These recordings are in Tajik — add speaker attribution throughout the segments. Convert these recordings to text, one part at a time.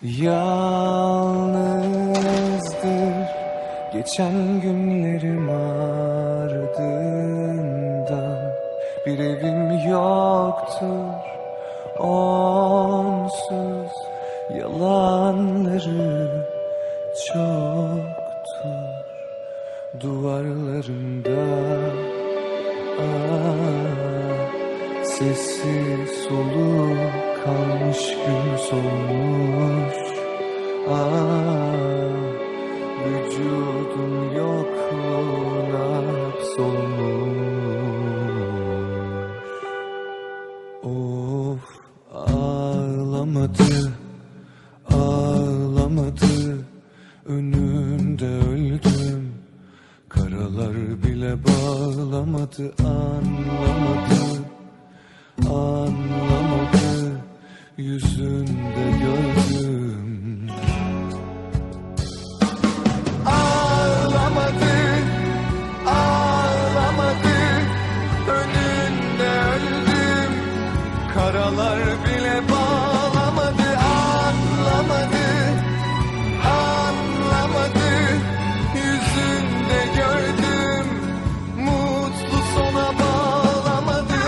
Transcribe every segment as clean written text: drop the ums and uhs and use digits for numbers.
Speaker 1: Yalnızdır geçen günlerim ardından, bir evim yoktur onsuz, yalanları çoktur duvarlarında. Ah, sesi soluğu kalmış gün solmuş. Ah, vücudum yokluğuna hapsolmuş. Of, ağlamadı, ağlamadı, önünde öldüm. Karalar bile bağlamadı, anlamadı, anlamadı, yüzünde gördüm. Ağlamadı, ağlamadı, önünde öldüm. Karalar bile bağlamadı, anlamadı, anlamadı, yüzünde gördüm. Mutlu sona bağlamadı.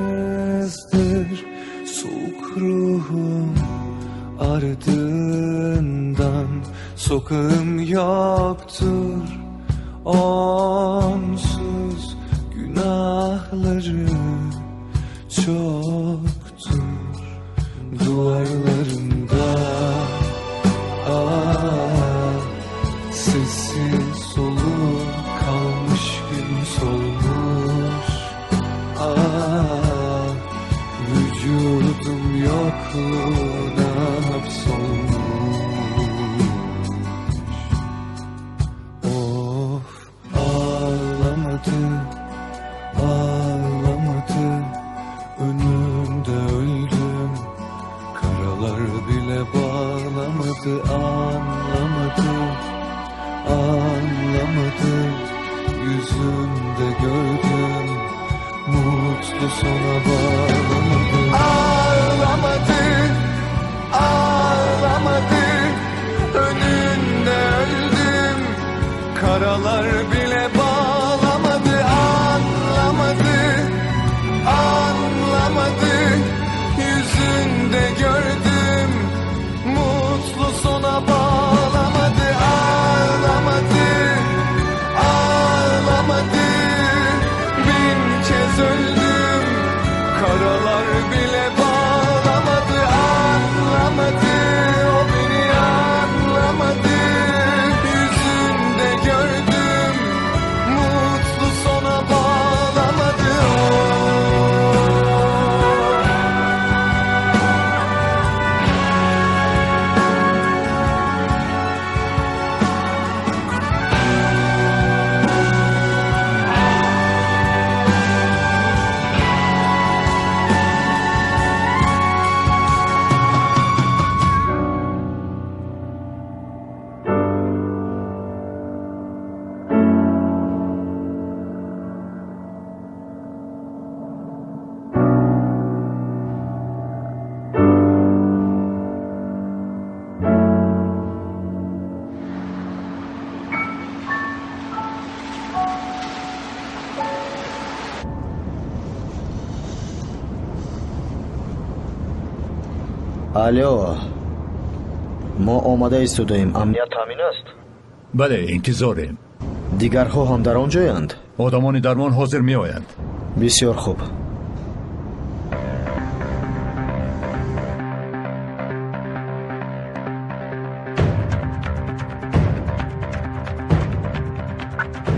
Speaker 1: Yalnızdır soğuk ruhum ardından, sokağım yoktur onsuz, günahları çoktur duvarlarında. Ah, sesi soluğu kalmış gün solmuş. Ah, vücudum yokluğuna hapsolmuş. Of, ağlamadı, ağlamadı, önünde öldüm. Karalar bile bağlamadı, anlamadı, anlamadı, yüzünde gördüm. Mutlu sona bağlamadı. Ağlamadı, ağlamadı, önünde öldüm. Karalar bile bağlamadı, anlamadı, anlamadı, yüzünde gördüm. Mutlu sona bağlamadı, ağlamadı, ağlamadı, bin kez öldüm. Karalar bile bağlamadı, anlamadı, o beni anlamadı, yüzünde gördüm. Mutlu sona bağlamadı.
Speaker 2: Алло, мо омода истодаем. Амният таъмин аст?
Speaker 3: Бале, интизорем.
Speaker 2: Дигарҳо ҳам дар он ҷоянд?
Speaker 3: Одамони дармон ҳозир меоянд.
Speaker 2: Бисёр хуб.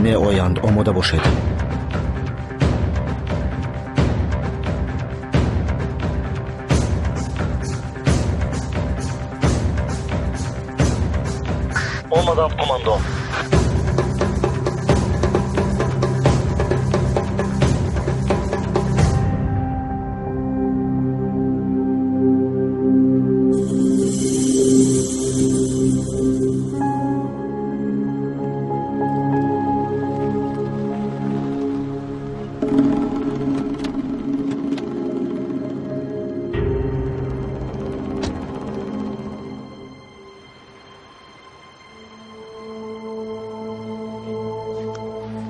Speaker 2: Меоянд, омода бошед. Омадам, командон.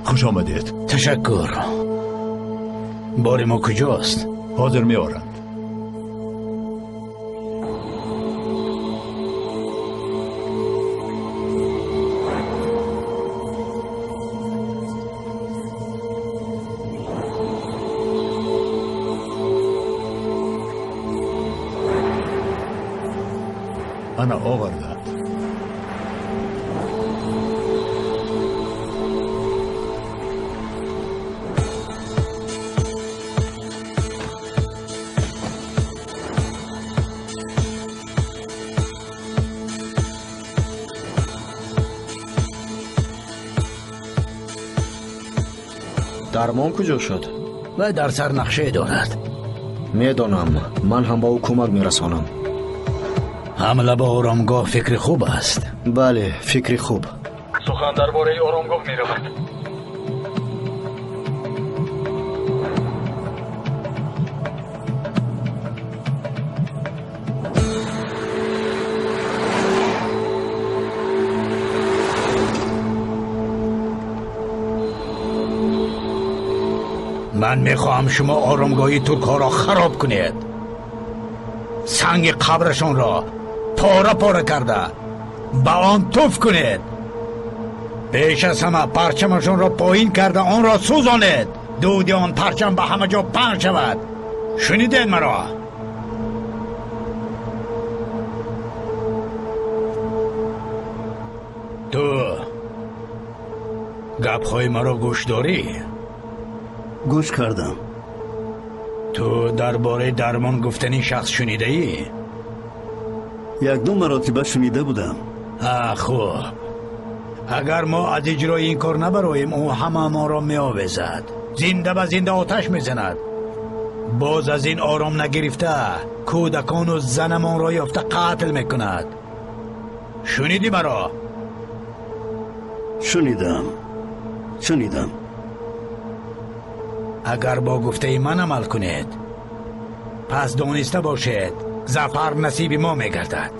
Speaker 3: Хуш омадед.
Speaker 4: Ташаккур. Бори мо куҷост?
Speaker 3: Ҳозир меоранд. Ана оварданд.
Speaker 2: Дармон куҷо шуд?
Speaker 4: Вай дар сар нақшае дорад.
Speaker 2: Медонам, ман ҳам ба ӯ кӯмак мерасонам.
Speaker 4: Ҳамла ба оромгоҳ фикри хуб аст.
Speaker 2: Бале, фикри хуб.
Speaker 5: Сухан дар бораи оромгоҳ меравад.
Speaker 4: Ман мехоҳам шумо оромгоҳи туркҳоро хароб кунед. Санги қабрашонро пора пора карда ба он туф кунед. Пеш аз ҳама парчамашонро поин карда онро сӯзонед. Дуди он парчам ба ҳама ҷо паҳн шавад. Шунидед маро? Ту гапҳои маро гӯш дорӣ?
Speaker 6: Гӯш кардам.
Speaker 4: Ту дар бораи дармон гуфтани шахс шунидаӣ?
Speaker 6: Як-ду маротиба шунида будам.
Speaker 4: Хуб. Агар мо аз иҷрои ин кор набароем, ӯ ҳамаамонро меовезад. Зинда ба зинда оташ мезанад. Боз аз ин ором нагирифта кӯдакону занамонро ёфта қатл мекунад. Шунидӣ маро?
Speaker 6: Шунидам. Шунидам.
Speaker 4: Агар бо гуфтаи ман амал кунед, пас дониста бошед, зафар насиби мо мегардад.